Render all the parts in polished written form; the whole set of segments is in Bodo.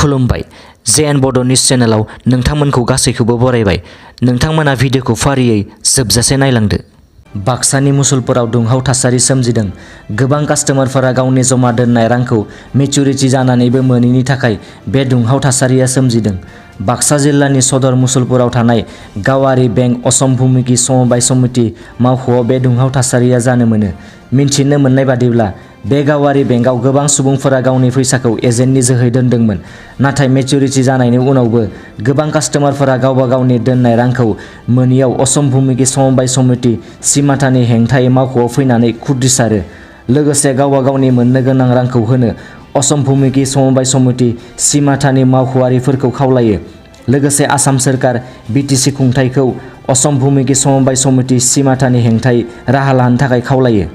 खुलुमबाय JN बड' निउज चेनेलाव नोंथांमोनखौ गासैखौबो बरायबाय। नोंथांमोना भिडिअखौ फारियै जोबजासे नायलांदो। बाक्सानि मुसलपुराव दुंहाव थासारि सोमजिदों। गोबां कास्टमारफोरा गावनि जमा दोननाय रांखौ मेच्युरिटि जानानैबो मोनैनि थाखाय बे दुंहाव थासारिया सोमजिदों। बाक्सा जिल्लानि सदर मुसलपुराव थानाय गावारि बेंक असम भुमिकी समबाय समिति मावख'आव बे दुंहाव थासारिया जानो मोनो। मिन्थिनो मोननाय बादिब्ला बे गावारि बेंकआव गोबां सुबुंफोरा गावनि फैसाखौ एजेन्टनि जोहै दोनदोंमोन। नाथाय मेच्युरिटि जानायनि उनावबो गोबां कास्टमारफोरा गावबा गावनि दोननाय रांखौ मोनियाव असम भुमिकी समबाय समिति सिमातानि हेंथायै मावख'आव फैनानै खुद्रिसारो। लोगोसे गावबा गावनि मोननो गोनां रांखौ होनो असम भुमिकी समबाय समिति सिमातानि मावख'आरिफोरखौ खावलायो। लोगोसे आसाम सोरखार BTC खुंथायखौ असम भुमिकी समबाय समिति सिमातानि हेंथायै राहा लानो थाखाय खावलायो।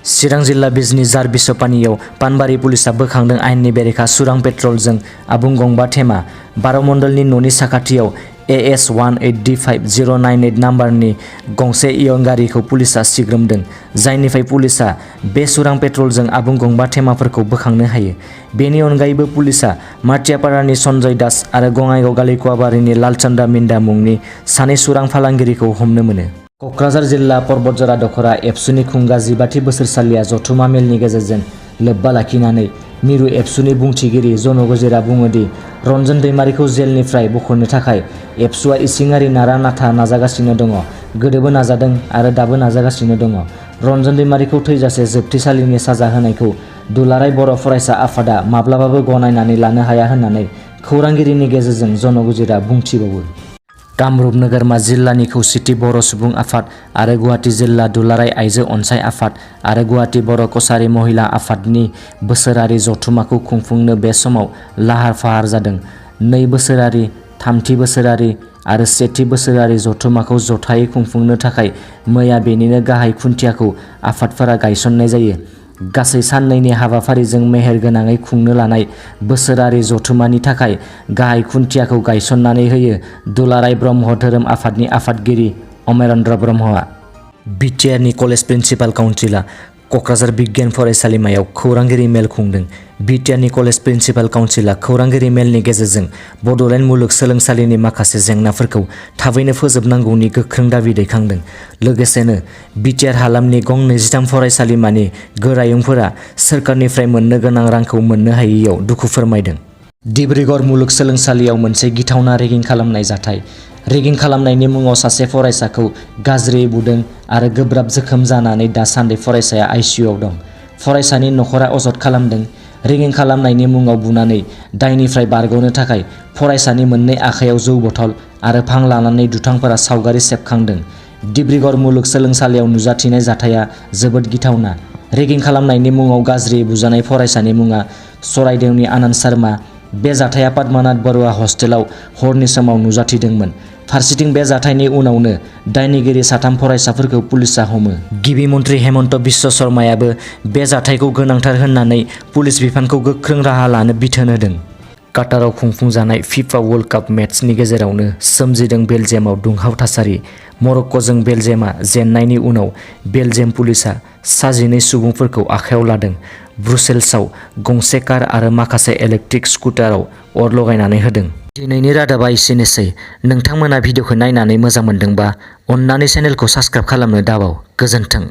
चिरां जिल्ला बिजनी जार बिसपानियाव पानबारि पुलिसा बोखांदों आयेननि बेरेखा सुरां पेट्रलजों आबुं गंबा थेमा। बार'मण्डलनि न'नि साखाथियाव AS 1855098 नाम्बारनि गंसे इयन गारिखौ पुलिसा सिग्रोमदों, जायनिफ्राय पुलिसा बे सुरां पेट्रलजों आबुं गंबा थेमाफोरखौ बोखांनो हायो। बेनि अनगायैबो पुलिसा माटियापारानि सन्जय दास आरो गङाइगाव गालिकुवाबारिनि लालचन्द्रा मिन्दा मुंनि सानै सुरां फालांगिरिखौ हमनो मोनो। क'क्राझार जिल्ला पर्बतजरा दख'रा एबसुनि खुंगा 15थि बोसोरसालिया जथुमा मेलनि गेजेरजों लोब्बा लाखिनानै मिरु एबसुनि बुंथिगिरि जन'गजिरा बुङोदि रन्जन दैमारिखौ जेलनिफ्राय बख'नो थाखाय एबसुआ इसिङारि नारा नाथा नाजागासिनो दङ, गोदोबो नाजादों आरो दाबो नाजागासिनो दङ। रन्जन दैमारिखौ थैजासे जोबथेसालिनि साजा होनायखौ दुलाराय बर' फरायसा आफादा माब्लाबाबो गनायनानै लानो हाया होननानै खौरांगिरिनि गेजेरजों जन'गजिरा बुंथिबावो। कामरुप नोगोरमा जिल्लानि खौसेथि बर' सुबुं आफाद आरो गुवाहाटि जिल्ला दुलाराय आइजो अनसाय आफाद आरो गुवाहाटि बर' कछारी महिला आफादनि बोसोरारि जथुमाखौ खुंफुंनो बे समाव लाहार फाहार जादों। 2 बोसोरारि, 3थि बोसोरारि आरो 1थि बोसोरारि जथुमाखौ जथायै खुंफुंनो थाखाय मैया बेनिनो गाहाय खुन्थियाखौ आफादफोरा गायसननाय जायो। गासै साननैनि हाबाफारिजों मेहेरगोनाङै खुंनो लानाय बोसोरारि जथुमानि थाखाय गाहाय खुन्थियाखौ गायसननानै होयो दुलाराय ब्रह्म धोरोम आफादनि आफादगिरि अमरेन्द्र ब्रह्मआ। बिटिआरनि कलेज प्रिन्सिपाल काउन्सिलआ क'क्राझार बिगियान फरायसालिमायाव खौरांगिरि मेल खुंदों। बिटिआरनि कलेज प्रिन्सिपाल काउन्सिलआ खौरांगिरि मेलनि गेजेरजों बड'लेण्ड मुलुगसोलोंसालिनि माखासे जेंनाफोरखौ थाबैनो फोजोबनांगौनि गोख्रों दाबि दैखांदों। लोगोसेनो बिटिआर हालामनि गं 23 फरायसालिमानि गोरायुंफोरा सोरखारनिफ्राय मोननो गोनां रांखौ मोननो हायैयाव दुखु फोरमायदों। डिब्रुगड़ मुलुगसोलोंसालियाव मोनसे गिथावना रेगिं खालामनाय जाथाय। रेगिं खालामनायनि मुङाव सासे फरायसाखौ गाज्रियै बुदों आरो गोब्राब जोखोम जानानै दासान्दि फरायसाया ICUआव दं। फरायसानि नखरा अजद खालामदों। रेगिं खालामनायनि मुङाव बुनानै दायनिफ्राय बारग'नो थाखाय फरायसानि मोननै आखायाव जौ बथल आरो फां लानानै दुथांफोरा सावगारि सेबखांदों। डिब्रुगड़ मुलुगसोलोंसालियाव नुजाथिनाय जाथाया जोबोद गिथावना। रेगिं खालामनायनि मुङाव गाज्रियै बुजानाय फरायसानि मुङा चराइदेवनि आनन्द शर्मा। बे जाथाया पद्मनाथ बरुवा हस्टेलाव हरनि समाव नुजाथिदोंमोन। फारसेथिं बे जाथायनि उनावनो दायनिगिरि 3 फरायसाफोरखौ पुलिसा हमो। गिबि मन्त्रि हेमन्त बिश्व शर्मायाबो बे जाथायखौ गोनांथार होननानै पुलिस बिफानखौ गोख्रों राहा लानो बिथोन होदों। काटाराव खुंफुंजानाय फिफा वर्ल्ड काप मेचनि गेजेरावनो सोमजिदों बेलजियामाव दुंहाव थासारि। मरक्क'जों बेलजियामा जेननायनि उनाव बेलजियाम पुलिसा 19 सुबुंफोरखौ आखायाव लादों। ब्रुसेल्सआव गंसे कार आरो माखासे इलेक्ट्रिक स्कुटाराव अर लगायनानै होदों। दिनैनि रादाबा एसेनोसै। नोंथांमोना भिडिअखौ नायनानै मोजां मोनदोंबा अन्नानै चेनेलखौ साबस्क्राइब खालामनो दाबाव। गोजोन्थों।